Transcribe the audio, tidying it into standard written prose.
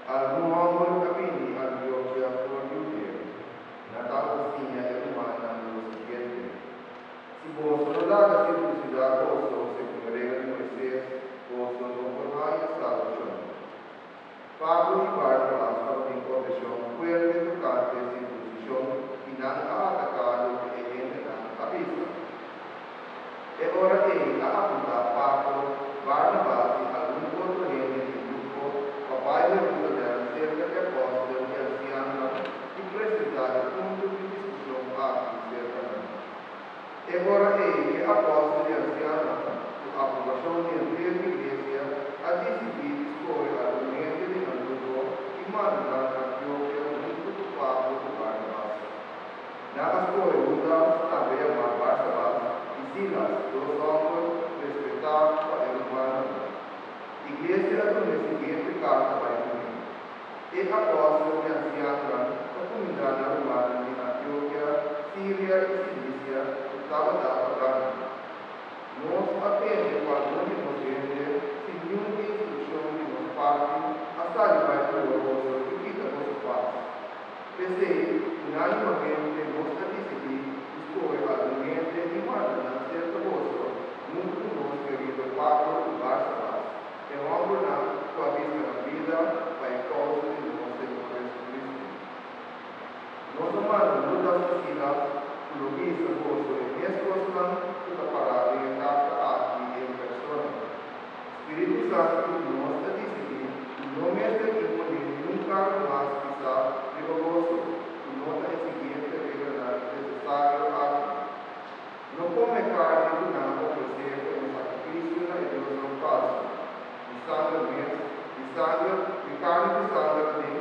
Algun hòmber a bini Antiokia for di Hudea. Nan tabata siña e rumannan lo siguiente, Si boso no laga sirkunsidá boso segun e regla di Moises, boso no por haña salbashon. Pablo i Barnabas tabatin obheshon fuerte tokante sirkunsishon i nan a ataká loke e hendenan a bisa. E ora ei a apuntá Pablo, Barnabas i algun otro hende di e grupo pa bai Herusalèm serka e apòstel i ansianonan i presentá e punto di diskushon aki serka nan. E ora ei e apòstel i ansianonan, ku aprobashon di henter iglesia, a disidí di skohe algun hende di nan grupo i manda nan Antiokia huntu ku Pablo ku Barnabas. Nan a skohe Hudas, tambe yamá Barsabas, i Silas, dos hòmber respetá pa e rumannan. Iglesia a duna e siguiente karta bai kuné, E apòstel i ansianonan ta kumindá nan rumannan di Antiokia, Siria i Silisia ku tabata pagano. Nos a tende ku algun di nos hende, sin niun instrukshon di nos parti, a sali bai bruha boso i kita boso pas. P'esei, unánimamente nos a disidí di skohe algun hende i manda nan serka boso huntu ku nos kerido Pablo ku Barsabas, e hòmbernan ku a riska nan bida pa e kousa di nos Señor Jesucristo. Nos a manda Hudas i Silas ku lo bisa boso e mes kosnan ku ta pará den e karta aki en persona. Spiritu Santu i nos a disidí ku no mester imponé niun kargo mas pisá riba boso ku no ta e siguiente reglanan nesesario aki, No kome karni ku nan a ofresé komo sakrifisio na e diosnan falsu, ni sanger mes, ni sanger, ni karni ku sanger aden.